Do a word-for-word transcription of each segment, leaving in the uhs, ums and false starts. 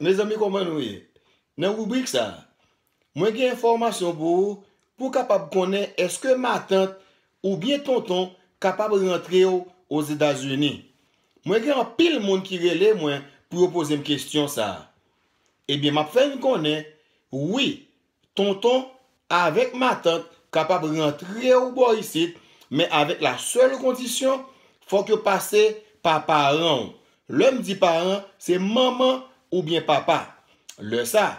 Mezanmi, kòman nou ye? Nan ribrik sa a, mwen gen enfòmasyon pou ou, pou w kapab konnen èske matant oubyen tonton kapab rantre w Ozetazini. Mwen gen anpil moun ki rele mwen pou yo poze m kesyon sa a. Ebyen, m ap fè n konnen, wi, tonton avèk matant kapab rantre w bò isit, men avèk la sèl kondisyon, fòk yo pase pa paran w. Lè m di paran, se manman oubyen papa. Lè sa,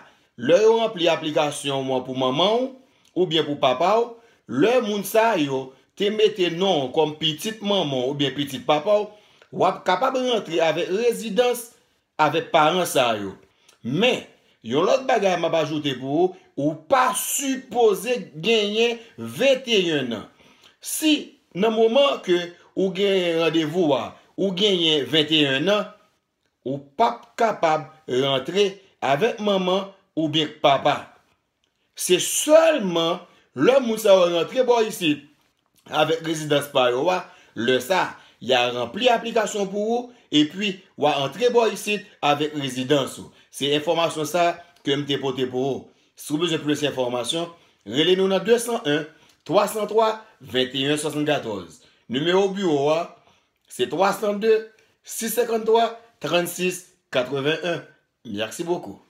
lè yo ranpli aplikasyon w an pou manman w oubyen pou papa w, lè moun sa yo te mete non w kòm pitit manman w oubyen pitit papa w, w ap kapab rantre avèk rezidans avèk paran sa yo. Men, yon lòt bagay m ap ajoute pou ou, ou pa sipoze genyen venteyen an. Si nan moman ke ou genyen randevou a, ou genyen venteyen an, ou p ap kapab rantre avèk manman oubyen papa. Se sèlman lè moun sa yo rantre bò isit avèk rezidans pa yo a, lè sa, y a ranpli aplikasyon pou ou, epi w a antre bò isit avèk rezidans ou. Se enfòmasyon sa ke m te pote pou ou. Si w bezwen plis enfòmasyon, rele nou nan de san en, twa san twa, venteyen swasannkatòz. Nimewo biwo a, se twa san de, sis senkanntwa, trannsis katrevenn en. Merci beaucoup.